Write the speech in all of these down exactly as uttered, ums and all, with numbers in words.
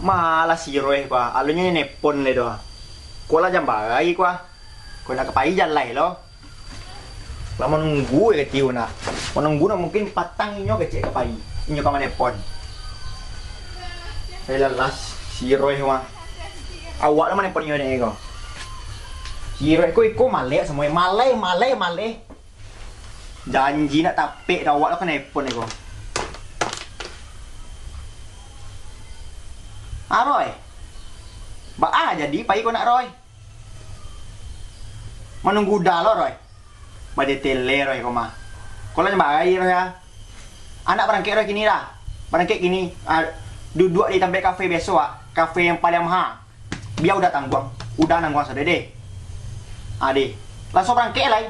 Malah si Roy ko ah, alunyo nelpon lai tu ah. Ko lah jam bara ko ah. Ko nak ka pai jan lai lo. Lah manunggu e kecek nak. Manunggu nak mungkin patang inyo kecek ka pai. Inyo ka manelpon. Lai lalas si Roy ko ah. Awak lah manelpon inyo dek ko. Si Roy ko iko maleh samo e. Maleh, maleh, maleh. Janji nak tapek dah awak lah ka nelpon ko. Ah, Roy. Baa jadi pai ko nak, Roy? Manunggu udah lo, Roy. Badetele, Roy, ko mah. Ko lah nyambarai, Roy, ah. Anak barangkek, Roy, kini dah. Barangkek kini, ah, duduak di tampek kafe biaso, ah. Kafe yang paliang maha. Bia udah tangguang, udah nangguang sado deh. Ah, deh. Lansuang barangkek lai.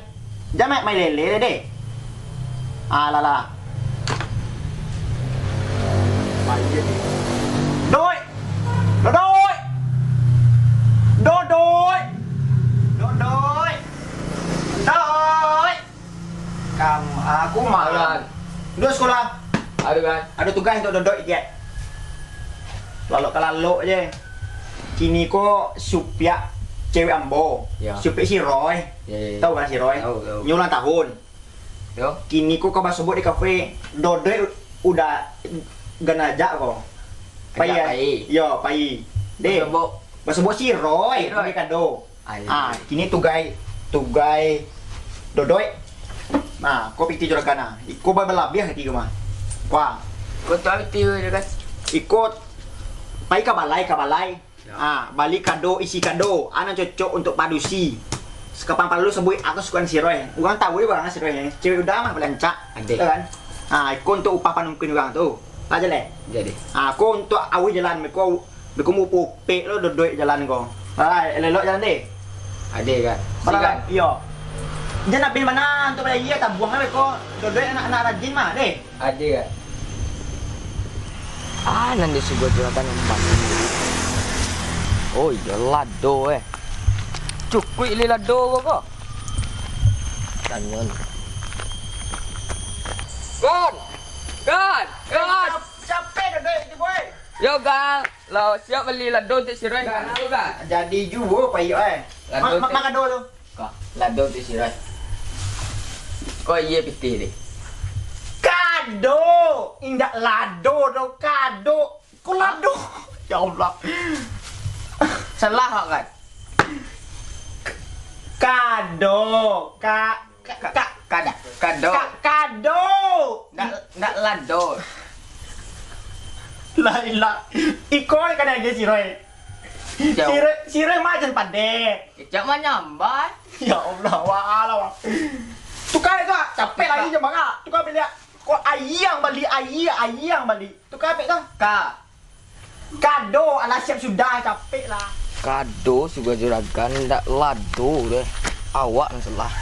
Jan main, main lele deh. Ah, lah, lah. Doi! Dodoi! Dodoi! Dodoi! Doi! Kam, aku mah. Alan. Duo sekolah. Aduh kan. Ado tugas untuk Dodoi itiak. Lalok ka lalok je. Kini ko supiak cewek ambo. Ya. Supiak si Roy. Ya, ya, ya. Tahu kan si Roy? Tahu, tahu. Nyo ulang tahun. Yo. Kini ko ka basobok di kafe. Dodoi udah ganajak ko. Pai, ajak ya? Pai. Yo, pai. Deh. Basobok. Basobok si Roy, si Roy. Pai kado. Ah, iyo. Ah, kini tugai, tugai Dodoi. Nah, ko pitih juragan nah. Iko ba-, balabiah katigo mah. Kuah. Ko tu pitih juragan. Iko pai ka balai, ka balai. Yo. Ah, bali kado, isi kado. Ah, nan cocok untuk padusi. Sakapan palalu sabuik, aku sukaan si Roy. Urang tahu deh barang si Roy. Cewek udah mah paliang rancak. Adek. Yo kan? Ah, iko untuk upah panungkuin urang tu. Lah jaleh. Jadi. Ah, ko untuk awih jalan, ko Beko mupupek lo Dodoi jalan ko. Lai, elok-elok jalan deh. Adeh, Gan. Sikan. Iyo. Jan nak pin mana tu, bala iya tabuang lah beko. Dodoi anak-anak rajin mah, deh. Adeh, Gan. Ah, nan di sugo juragan empat. Oh, iyo, lado, eh. Cukuik li lado ko, ko. Tanyon. Gan! Gan! Gan! Cap-, capek Dodoi tu, boy. Yo, Gan. Lah, siap bali lado untuak si Roy, Gan. Nah, Gan. Jadi juo payuak, eh. Lado ma-, ma-, tu. Ma kado tu? Ko, lado untuak si Roy. Ko, iyo pitih deh. Kado! Indak lado tu, kado. Ko lado? Ya Allah. Salah awak, Gan. Kado. Ka-, Ka-, ka-, kada. Kado. Ka-, kado. Ndak, ndak lado. La ilah. Iko kada age si Roy. Jauh. Si Roy, si Roy mah jan padek. Kecap manyambat. Ya Allah, wa Allah, wa. Tukar itu, ah. Capek lagi je, Bang, ah. Tukar baliak. Ko ayie bali, ayie, ayie bali. Tukar apek tu? Ka. Kado, alah siap sudah, capek lah. Kado, sugo juragan, ndak lado deh. Awak nan salah.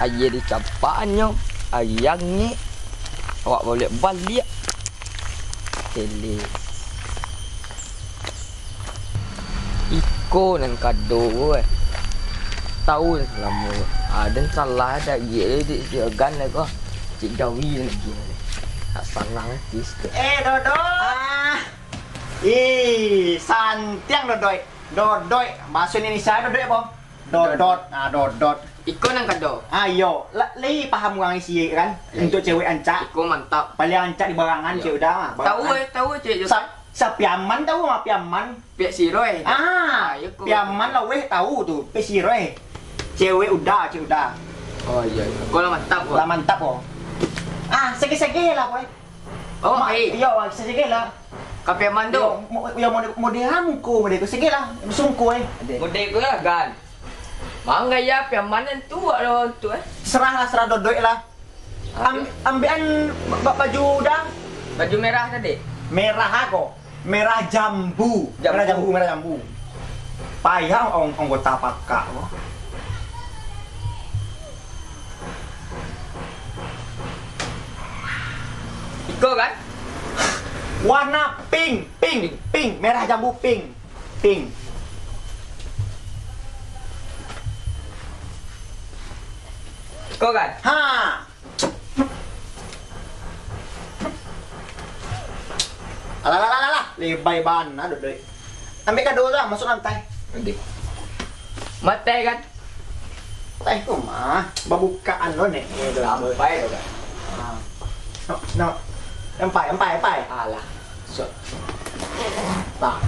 Ayie dicapaknyo, ayie angek. Awak baliak-baliak. Tele. Iko nan kado ko, eh. Tahu nan salamo. Ah, den salah dari, eh, di juragan ko. Cik Jawi lagi. Tak salah artis tu. Eh, Dodoi. Ah. Ih, santiang Dodoi. Dodoi. Bahasa Indonesia Dodoi apa? Dodot. Ah, Dodot. Iko nan kado. Ah, iyo. La-, lai paham urang isi kan? Lai. Untuk cewek ancak. Iko mantap. Paling ancak di barangan, iyo, cewek udah mah. Tahu, barangan. Eh, tahu cewek tu. Sa-, Sapiaman tahu mah, Piaman. Piak Siroi. Ah, ah, iyo ko. Piaman lah weh tahu tu, Piak Siroi. Cewek udah, cewek udah. Oh, iyo, iyo. Ko lah mantap ko. Lah mantap ko. Ah, sege-sege lah, boy. Oh, ma-, baik. Iyo, sege-sege lah. Ka Piaman tu? Iyo, mo-, iyo, mode, mode ah, muko, mode ko sege lah. Sungko, eh. Mode ko lah, Gan. Mangga ya, Piaman tu, alo tu, eh. Serah lah, serah Dodoi lah. Am-, ambikan ba-, ba-, baju udah. Baju merah tadi? Merah ako. Merah jambu. Jambu. Merah jambu, merah jambu. Payah ang-, anggota pakak ko. Iko kan? Warna pink, pink, pink, merah jambu pink. Pink. Iko kan? Ha. Alah, alah, alah, alah. Lebai bana, Dodoi. Ambiak kado tu lah, masuak lantai. Ade. Matai kan? Teh tu mah, babukaan lo nek. Sampai tu kan. Ah. No, no. Ampai, ampai, ampai. Alah. So. Nah.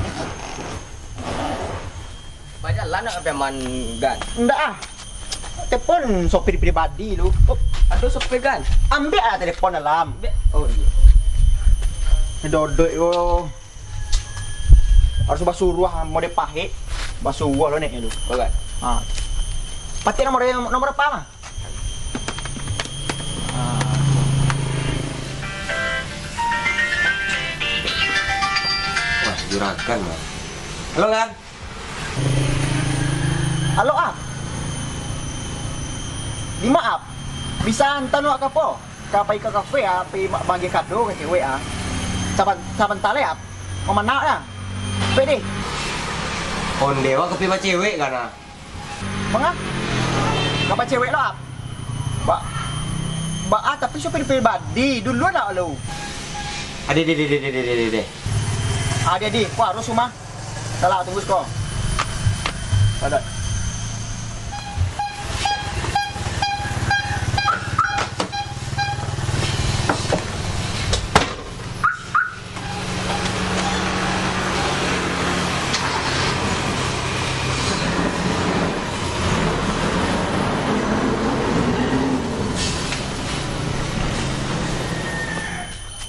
Bajalan nak sampai Manggan? Ndak ah. Telepon sopir pribadi lu. Oh, ado sopir kan? Ambiak ah telepon dalam. Ambiak. Oh, iyo. Dodoi yo. Harus basuruah, mode pahek. Basuruah lo nek lu. Oke. Ha. Pati nomor, nomor apa mah? Wah, juragan, Bang. Halo, Gan. Halo, Ap. Di ma, Ap? Bisa antaan wak ka apo? Ka pai ka kafe, ah, pai ma-, maagiah kado ka cewek, ah. Saban-, sabanta lai, Ap. Mamana, ah. Pede. Onde wak ka pai bacewek, Gan, ah. Manga? Ka bacewek lo, Ap? Ba, ba, ah, tapi sopir pribadi, duluan lah lo. Ade, de, de, de, de, de, de, de. Ade, ade, ko harus rumah. Salah, tunggu siko. Ado.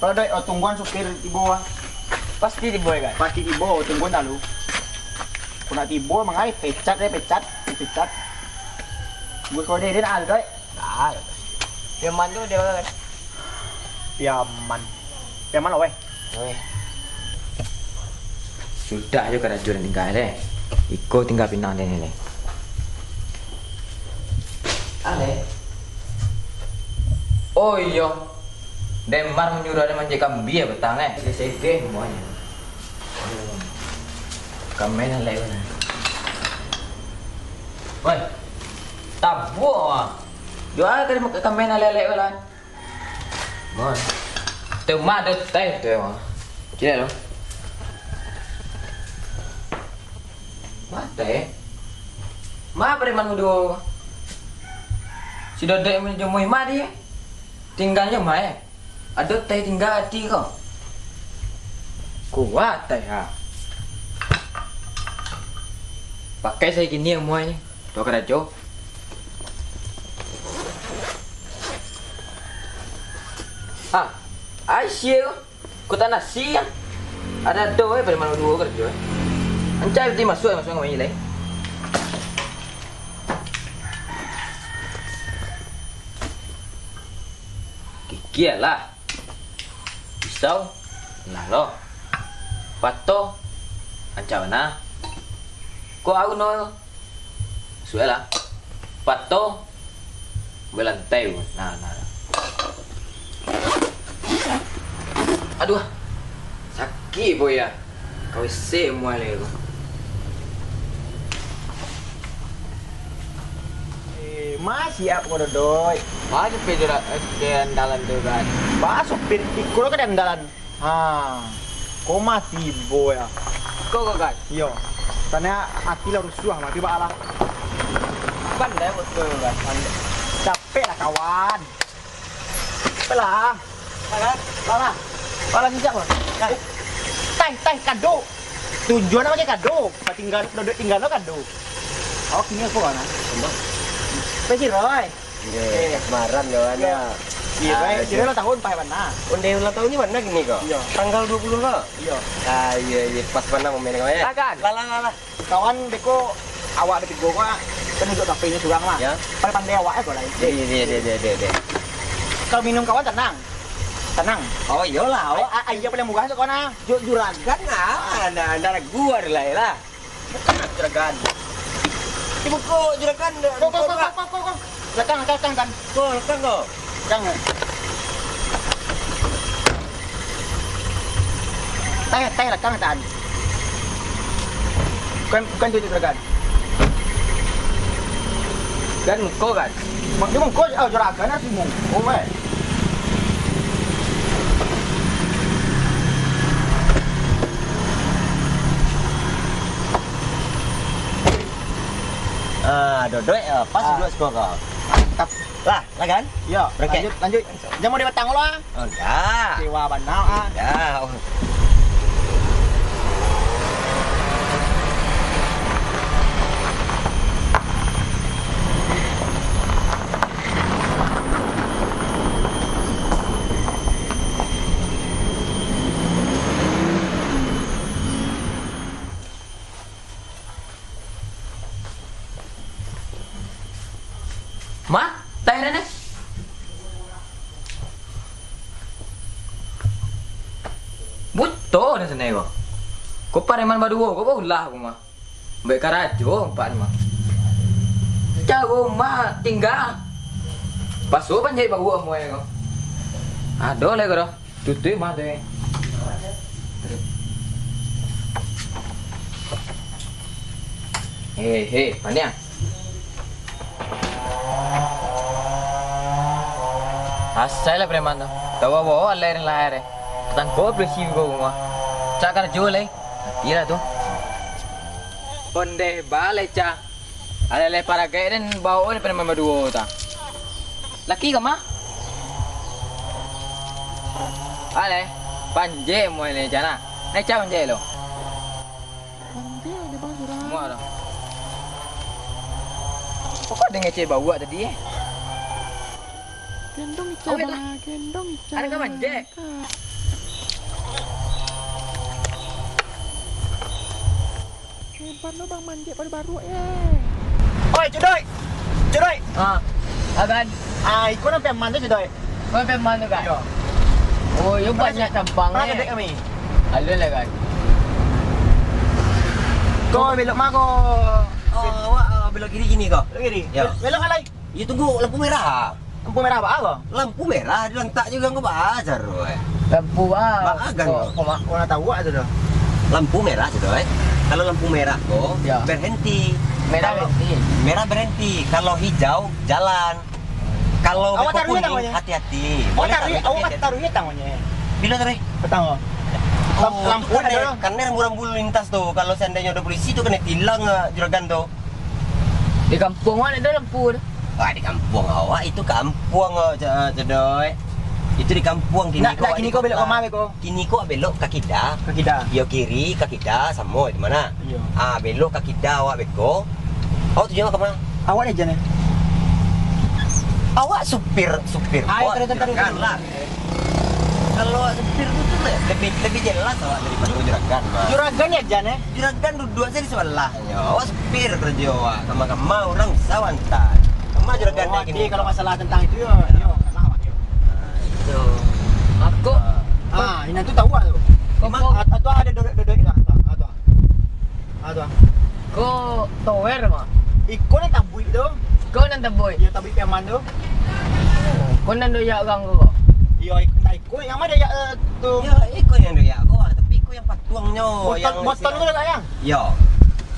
Kalau dek, oh, tungguan supir tibo, ah. Pasti tibo, ya, kan? Pasti tibo, tungguan dulu. Kok nak tibo, mangai, pecat deh, pecat, pecat. Gue kode, dia nak ada, dek. Ah, Piaman tu dia kan? Piaman. Piaman lah, weh. Weh. Sudah jo karajo nan tingga, deh. Iko tingga pinang deh ni, deh. Ale. Oh, iyo. Demar manyuruah dia manjek kambia petang, eh. Segeh-segeh semuanya. Kamen alek bana. Woi, tabuak ah. Juo ka dimakai kamen alek-alek ko lah. Mon. Tu mah ado teh tu mah. Ciliak lo. Mah teh. Mah preman mudo. Si Dodek manjomoi mah dia. Tinggalnyo mah, eh. Ado teh tingga ati ko. Kuat teh, ha. Pakai sajo kini amuahnyo. Tuah karajo. Ah, ai sia ko. Ko tak nasi, ah. Ado-ado, eh, pada malam duo karajo, eh. Ancak ati masuak, masuak ka main lai. Kikia lah. Pisau, nah lo. Pato, ancak bana. Ko au no. Suai lah. Pato, balantai. Nah, nah. Aduh. Sakik, boy, ya. Kau isi mual ko. Eh, masih ap ko dodoi. Masih pe jurak, eh, ke andalan tu kan. Ba sopir iko lo ka di andalan. Ha. Ko mati bo ya. Ko, ko, kan? Iyo. Tanya ati lah rusuah mati ba lah. Pandai betul kan. Pandai. Capek lah kawan. Apalah. Apalah. Apalah. Apalah sejak, Bang. Nah. Teh, teh, kado. Tujuan awak kado. Tingga, dodok tingga lo kado. Awak kini apo, Bang? Sambah. Pesi Roy. Eh, kasmaran kawan, ya. Iya, Roy. Kira ulang tahun, Pak, bana? Onde ulang tahun ni bana kini ko? Iya. Tanggal dua puluh ko? Iya. Ah, iya, iya. Pas bana momen ko, ya. Lah, kan? Lah, lah, lah, lah. Kawan beko awak batigo ko, kan duduk kafe nyo surang lah. Ya. Pandai-pandai awak ko lah. Dek, dek, dek, dek, dek, dek. Kalau minum kawan tenang. Tenang. Oh, iyolah, awak. Ai-, ai-, aia paling murah tu kawan ah. Ju-, juragan lah. Anda, anda ragu adalah lah. Bukan juragan. Di buku juragan. Kau, kau, kau, kau, kau, kau. Lekang, lekang, lekang, kan. Ko, lekang ko. Lekang, eh. Teh, teh lekang, tan. Bukan, bukan tu, tu lekang. Dan muko, kan. Mak, dia muko, oh, juragan, ah, si muko, eh. Ah, Dodoik, ah, pas duduak siko ko. Mantap. Lah, lah kan? Yo, lanjut, lanjut. Jan mode batang lah. Oh, dah. Kecewa bana, ah. Dah. Ma, tai dah ni. Buto dah sanai ko. Ko pareman baduo ko baulah ko mah. Baik karajo ampek ni mah. Jauah mah tingga. Paso panjai bauah muai ko. Ado lai ko doh. Tutuik mah tu, eh. Hei, hei, paniang. Asai lah preman tu. Tahu bawa alai den lahir, eh. Tangkok polisi ko rumah. Cak karajo lai. Matilah tu. Ondeh balai, Cah. Alai-alai paragai den bawa ni preman baduo ta. Laki ka ma? Alai, panjek muai ni, Cah, nah. Nai, Cah, panjek lo. Panjek ada bang surang. Muak lo. Pokok den ngecek bauak tadi, eh. Gendong Ica, Awet lah. Bang, gendong Ica. Ada ka manjek? Hebat lo bang manjek baru-baru, eh. Oi, Cudoi! Cudoi! Ah, agan. Ah, iko nan preman tu, Cudoi. Oh, preman tu kan? Iyo. Oh, yo banyak cabang, eh. Cudoi kami. Alun lah kan. Ko belok ma ko? Oh, awak, ah, belok kiri kini ko. Belok kiri? Yo. Belok alai. Iyo, tunggu lampu merah. Lampu merah baa ko? Lampu merah dilantak jo urang ko, baa caro, eh? Lampu baa? Baa gan ko? Ko, ko ma-, ko nak tahu awak tu doh. Lampu merah tu doh, eh. Kalau lampu merah ko, yo, berhenti. Merah berhenti. Kalau merah berhenti, kalau hijau jalan. Kalau beko kuning, hati-hati. Awak taruih, awak taruih tangan ko? Bila taruih? Petang ko. Oh, lampu tu kan ado, kan rambu-rambu lalu lintas tu. Kalau seandainyo ado polisi tu kanai tilang, ah, juragan tu. Di kampuang awak ndak ado lampu tu. Ah, di kampuang awak itu kampuang, oh, Cudoi. Itu di kampuang, kini ko. Ndak, kini ko belok ka ma ko? Kini ko belok ka kida. Ka kida. Iyo, kiri, ka kida, samo di ma. Iyo. Ah, belok ka kida awak beko. Awak tujuan ka ma? Awak ni jan, eh. Awak supir, supir. Ah, iyo, taruih, taruih. Kan lah. Kalau awak supir tu, tu le-, lebih, lebih jelas awak daripada juragan, Mas. Juragan yo jan, eh? Juragan duduak sajo di sabalahnyo. Awak supir karajo awak, kama-kama urang usah awak antaan. Kama juragan naiak kini. Oh, kalau masalah tantang itu yo, yo, salah awak yo. Nah, itu. Aku. Ah, inan tu tahu awak tu. Kok, kok. Ah, tu ado dodoi-dodoi tu. Ah, tu. Ah, tu. Ko tower mah. Iko nan tabuik tu. Ko nan tabuik. Iyo, tabuik preman tu. Ko nan doyak urang ko. Iyo, ik-, entah iko nan ma doyak, eh, tu. Iyo, iko nan doyak ko, tapi iko nan patuangnyo. Boton, yang Boton ko doyak, yang? Iyo.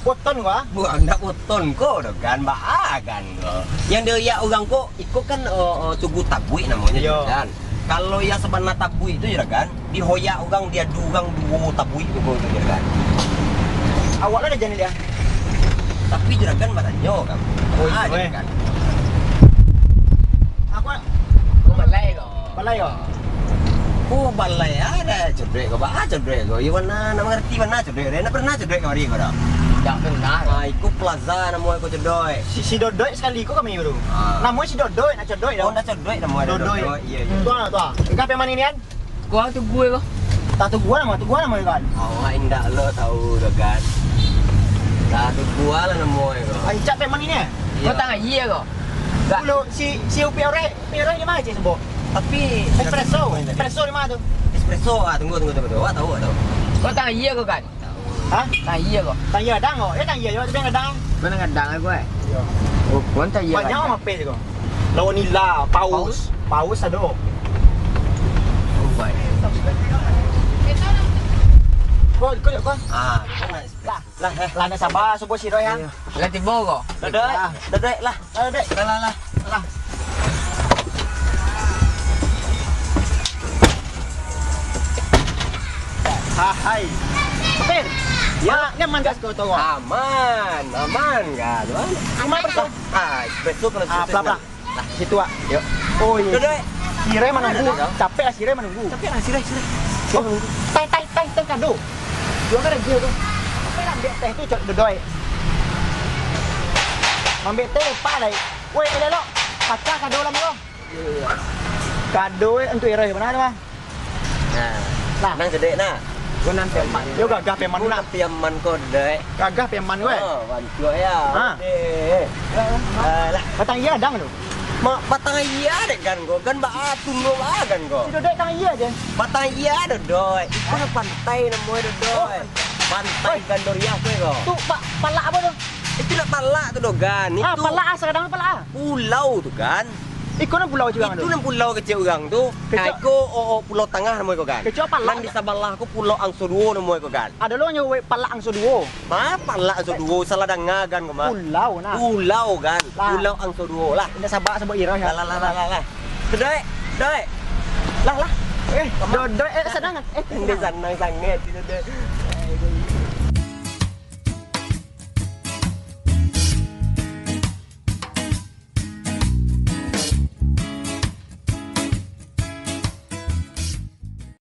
Boton ko, ah? Bukan, ndak Boton ko doh kan, baa gan ko. Yang doyak urang ko, iko kan, eh, eh, tugu tabuik namonyo kan. Iyo. Kalau yang sabana tabuik tu, juragan, dihoyak urang, diadu urang duo tabuik tu, juragan. Awak lah dah jadi dia. Tapi juragan batanyo kan. Oh, iyo, eh. Juragan. Aku, ko balai ko? Balai ko? Oh, balai ado Cudoi ko, baa Cudoi ko. Iyo, bana, nak mangarati bana Cudoi. Ndak pernah Cudoi kamari ko doh? Ndak pernah. Ah, iko plaza namo ko Cudoi. Si, si Dodoi sakali ko kami tu. Ah. Namo si Dodoi, nak Cudoi doh. Oh, nak Cudoi namo Dodoi. Dodoi. Iyo, iyo. Tu ah, tu ah. Engkau apo mani nian? Kuang tugu ko. Tak tugu namo, tugu namo kan? Awak indak lo tahu doh kan. Tak tugu lah namo ko. Ancak apo mani ni? Iyo. Ko tangah iyo ko. Dulu si, si Upi Orek, Upi Orek di ma cek sebo? Tapi Espresso, Espresso di ma tu? Espresso, ah, tunggu, tunggu, tunggu, tunggu. Awak tahu, awak tahu. Ko tangah iyo ko kan? Hah? Tang iyo ko. Tang iyo gadang ko. Eh, tang iyo, tapi gadang. Ko nan gadang aku, eh. Iyo. Oh, ko nan tang iyo gadang. Banyak mape ko. Lawan nila, paus. Paus? Paus ado. Oh, baik. Ko, ko, ko. Ah, ko nak. Lah, lah, eh. Lah, nak saba, subuh siro, ya. Iyo. Lah, tibo ko. Dodoi, ah. Dodoi, lah. Ayo, Dek. Lah, lah, lah. Lah. Hahai. Sopir. Ya, nyaman gas kau tahu. Aman, aman kan. Cuma perso- Ah, espresso kalau Ah, espresso pelan-pelan. Nah, situ, ah. Yuk. Oh, iya. Dodoi. Sireh manunggu. Ada, ada. Capek lah sireh manunggu. Capek lah sireh, sireh. Oh, teh, teh, teh, teh kado. Dua kan dia tu. Apa yang ambil teh tu, cok, Dodoi? Ambil teh lupa lah. Woi, elok-elok. Pacah kado lah, Bang. Kado, eh, untuk Ira, mana tu, Bang? Nah, Nah. Nang sedek nah. Gua nan piaman. Yo gagah piaman nak. Piaman ko dek. Gagah piaman ko, eh? Oh, bantuak ya. Ha. Dek. Alah. Batang iya ada tu. Mak batang iya dek kan ko. Kan ba atun ko ba kan ko. Si Dodoi tang iya je. Batang iya Dodoi. Itu lah pantai namonyo Dodoi. Oh. Pantai Oi. Gandoriah tu ko. Tu pak palak apa tu? Itu lah palak tu dogan. Ah, itu palak ah, sakadang palak ah. Pulau tu kan. Iko nan pulau kecek urang tu. Itu nan pulau kecek urang tu. Kecek Nah, iko, oh, oh, Pulau Tangah namo iko kan. Kecek palak. Nan di sabalah ko Pulau Angso Duo namo iko kan. Ado lo nyo wek palak Angso Duo. Ma palak Angso Duo, salah danga kan ko mah. Pulau nah. Pulau kan. Lah. Pulau Angso Duo lah. Indak sabak sabak irah. Lah, lah, lah, lah, lah, lah. Dek, dek. Lah, lah. Eh, Dodoi, eh, sanang. Eh, Ini sanang sangat itu dek.